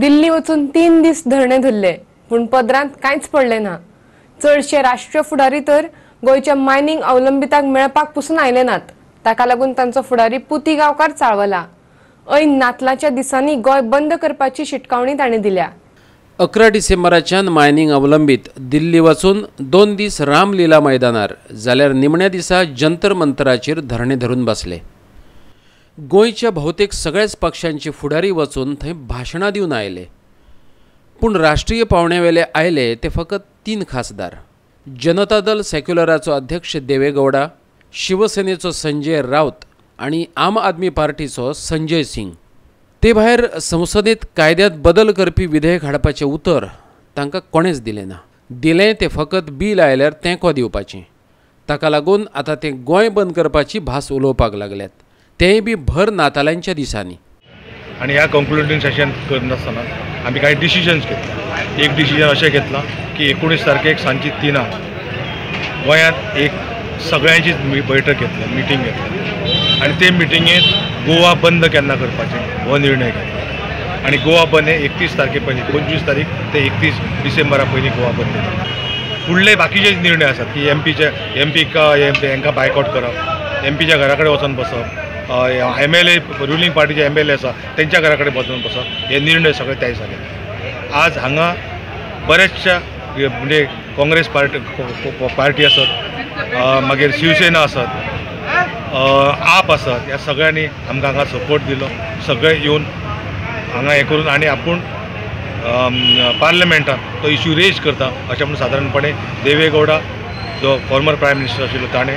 दिल्ली वचून 3 दीस धरणे धरले, पूण पदरांत कांयच पडलें ना. चडशे राष्ट्रीय फुडारी तर गोंयच्या मायनिंग अवलंबितांक मेळपाक पसून आयले नात. ताका लागून तांचो फुडारी पुती गांवकार चाळवला. ऐन नातलाच्या दिसांनी गोंय बंद करपाची शिटकावणी ताणें दिल्या. 11 डिसेंबराच्यान मायनिंग अवलंबीत दिल्ली वचून 2 दीस रामलीला मैदानार जाल्यार निमण्या दिसा जंतर मंतराचेर धरणे धरून बसले. गोंयच्या भोवतेक सगळ्याच पक्षांचे फुडारी वचून थंय भाशणां दिवन आयले, पूण राष्ट्रीय पावण्यावेले आयले ते फकत 3 खासदार. जनता दल सेक्युलराचो अध्यक्ष देवेगौडा, शिवसेनेचो संजय राऊत आनी आम आदमी पार्टीचो संजय सिंग. ते भायर संसदेत कायद्यांत बदल करपी विधेयक हाडपाचें उतर तांकां कोणेंच दिलें ना. दिलें तें फकत बील आयल्यार तेंको दिवपाचें. ताका लागून आतां ते गोंय बंद करपाची भास उलोवपाक लागल्यात, तेंय बी भर नातालांच्या दिसांनी. आनी ह्या कंक्लुडींग सेशन करनासतना आमी कांय डिसिजन्स घेतला. एक डिसिजन अशें घेतलां की 19 तारखेक सांजची 3 गोंयांत एक सगळ्यांचीच बैठक घेतली, मिटींग घेतली आनी ते मिटिंगेंत गोवा बंद केन्ना करपाचें हो निर्णय घेतला. आनी गोवा बंद हे 31 तारखे पयलीं, 25 तारीख ते 31 डिसेंबरा पयलीं गोवा बंद करप. फुडले बाकीचे निर्णय आसात की एमपीचे एमपीक हांकां बायकॉट करप, एमपीच्या घरा कडेन वचोन बसप, एमएलए रुलींग पार्टीचे एमएलए आसा तेंच्या घरा कडेन वचून बसप, हे निर्णय सगळे त्या दिसा घेतले. आज हांगा बऱ्याचशा म्हणजे काँग्रेस पार्टी आसत, मागीर शिवसेना आसत, आप आसत, ह्या सगळ्यांनी आमकां हांगा सपोर्ट दिलो. सगळे येवन हांगा हें करून आनी आपूण पार्लमेंटान तो इश्यू रेज करता अशें म्हणून सादारणपणे देवेगौडा जो फॉर्मर प्रायम मिनिस्टर आशिल्लो ताणें,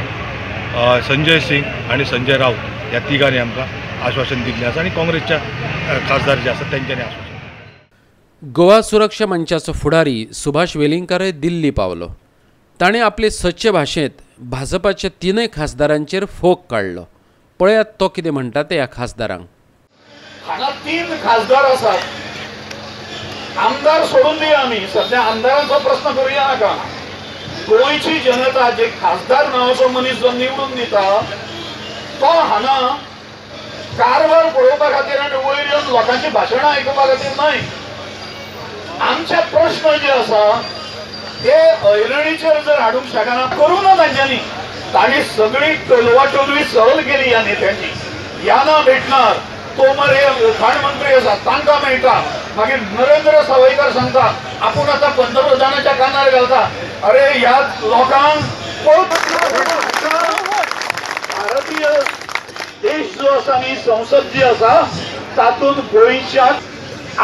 संजय सिंग आनी संजय राऊत ह्या तिगांनी आमकां आश्वासन दिल्लें आसा आनी काँग्रेसच्या खासदार जे आसात तेंच्यांनी आश्वासन. गोवा सुरक्षा मंचाचो फुडारी सुभाष वेलिंगकारय दिल्ली पावलो. ताणें आपले सच्चे भाशेंत भाजपाच्या 3 खासदारांचेर फोग काडलो. पळयात तो कितें म्हणटा ते ह्या खासदारांक. हांगा 3 खासदार आसात, आमदार सोडून दिया, आमी सद्या आमदारांचो प्रस्न करुया नाका. गोंयची जनता जे खासदार नांवाचो मनीस जो निवडून दिता तो हांगा कारभार पळोवपा खातीर आनी वयर येवन लोकांची भाशणां आयकुपा खातीर न्हय. आमचे प्रश्न जे आसा ते ऐरणीचेर जर हाडूंक शकना करूं ना तांच्यांनी. तांणी सगळी टोलवाटोलवी सहल केली ह्या नेत्यांनी. ह्या ना भेटणार, तोमर हे खाण मंत्री आसा तांकां मेळटा, मागीर नरेंद्र सावयकर सांगता आपूण आतां पंतप्रधानाच्या कानार घालता. अरे ह्या लोकांक भारतीय देश जो आसा न्ही, संसद जी आसा तातूंत गोंयच्या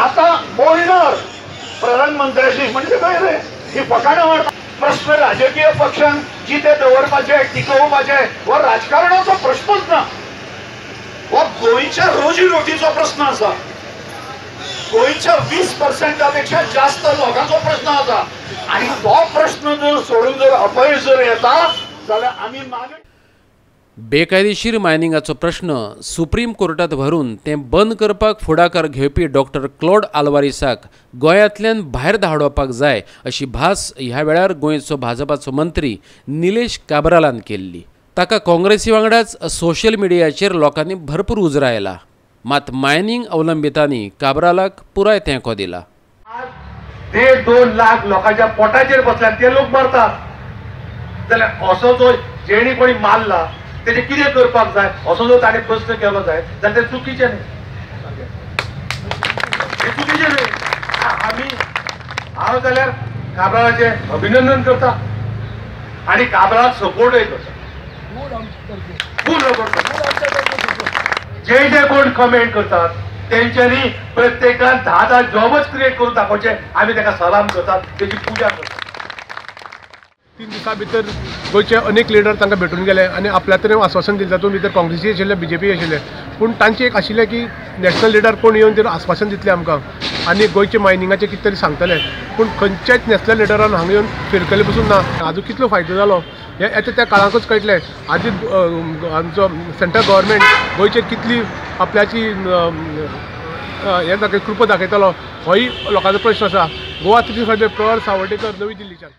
आतां बोलणार प्रधानमंत्र्याशी म्हणजे काय रे, ही फकाणां मारता. प्रश्न राजकीय पक्षांक जिते दवरपाचे, टिकोवपाचे हो राजकारणाचो प्रश्नच ना, हो गोंयच्या रोजी रोटीचो प्रश्न आसा. गोंयच्या 20% पेक्षा जास्त लोकांचो प्रश्न आसा आनी तो प्रश्न जर सोडून जर अपयश जर येता जाल्यार आमी मागीर. बेकायदेशीर मायनिंगाचो प्रश्न सुप्रीम कोर्टात व्हरून तें बंद करपाक फुडाकार घेवपी डॉक्टर क्लॉड आल्वारीसाक गोंयांतल्यान भायर धाडोवपाक जाय अशी भास ह्या वेळार गोंयचो भाजपाचो मंत्री निलेश काब्रालान केल्ली. ताका काँग्रेसी वांगडाच सोशल मिडियाचेर लोकांनी भरपूर उजरायला. मात मायनिंग अवलंबितांनी काब्रालाक पुराय तेंको दिला. 1.5-2 लाख लोकांच्या पोटाचेर बसल्यात ते लोक मरतात जाल्यार असो जो जेणी कोणी मारला तेजे कितें करपाक जाय असो जो ताणें प्रश्न केलो जाय जाल्यार तें चुकीचें न्ही, हें चुकीचें न्ही. आमी हांव जाल्यार काब्रालाचें अभिनंदन करता आनी काब्रालाक सपोर्टय करता, फूल सपोर्ट करता. जे जे कोण कमेंट करतात तेंच्यांनी प्रत्येकान 10-10 जॉबच क्रिएट करून दाखोवचे, आमी ताका सलाम करतात, तेजी पुजा करतात. 3 दिसां भितर गोंयचे अनेक लिडर तांकां भेटून गेले आनी आपल्या तरेन आस्वासन दिलें. तातूंत भितर काँग्रेसी आशिल्ले, बीजेपी आशिल्ले, पूण तांचें एक आशिल्लें की नॅशनल लिडर कोण येवन ते आस्वासन दितले आमकां आनी गोंयचे मायनिंगाचें कितें तरी सांगतले, पूण खंयच्याच नॅशनल लिडरान हांगा येवन फिरकले पसून ना. आजून कितलो फायदो जालो हें आतां त्या काळाकूच कळटलें. आजी आमचो सेंट्रल गव्हर्मेंट गोंयचेर कितली आपल्याची हें दाखय कृपा दाखयतलो होय लोकांचो प्रश्न आसा. गोवा 365 प्रवर सावर्डेकर, नवी दिल्लीच्यान.